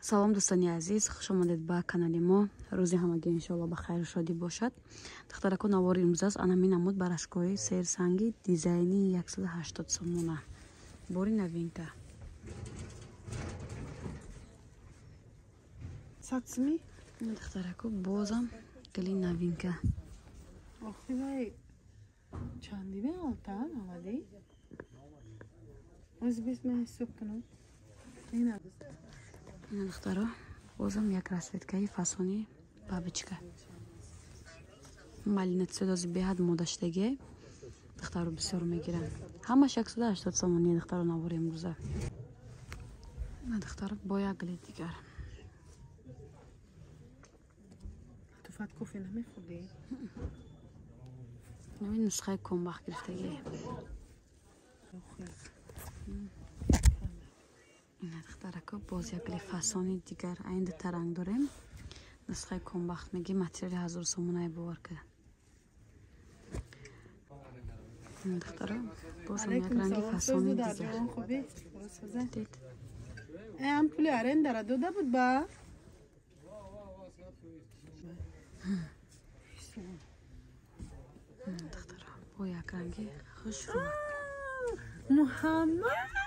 Салом, дӯстони азиз, хуш омадед ба канали мо. Рӯзи ҳамагӣ иншоалло ба хайру шодӣ бошад. Духтарако, навори имрӯз аст анамин намуд барашкои серсанги дизайни 180 сомона. Бори новинка. Сатсми? Духтарако, бозам гили новинка. Охи вай чанди меолта омадӣ? Оз бис ман ҳисоб кунам. Ина. Ина, духтаро, бозам як расцветкаи фасони бабочка. Малина цвет беҳад модаштаге. Духтаро бисёр мегиранд. Ҳамаш 180 сомони, духтаро, навори имрӯза. Ина, духтаро, бо як гили дигар. Ту фат кофе намехӯрдӣ? Ин нусхаи комбахт гирифтагӣ. Ина, духтарако, боз як гили фасони дигар. Айн дута ранг дорем. Нусхаи комбахт меги, материали 1000 сомонаи, бовар ка. Духтаро, бозам як ранги фасони дигар. Дид. Ам пули арендара дода буд ба? Духтаро, бо як ранги хушрӯ. Муҳаммад!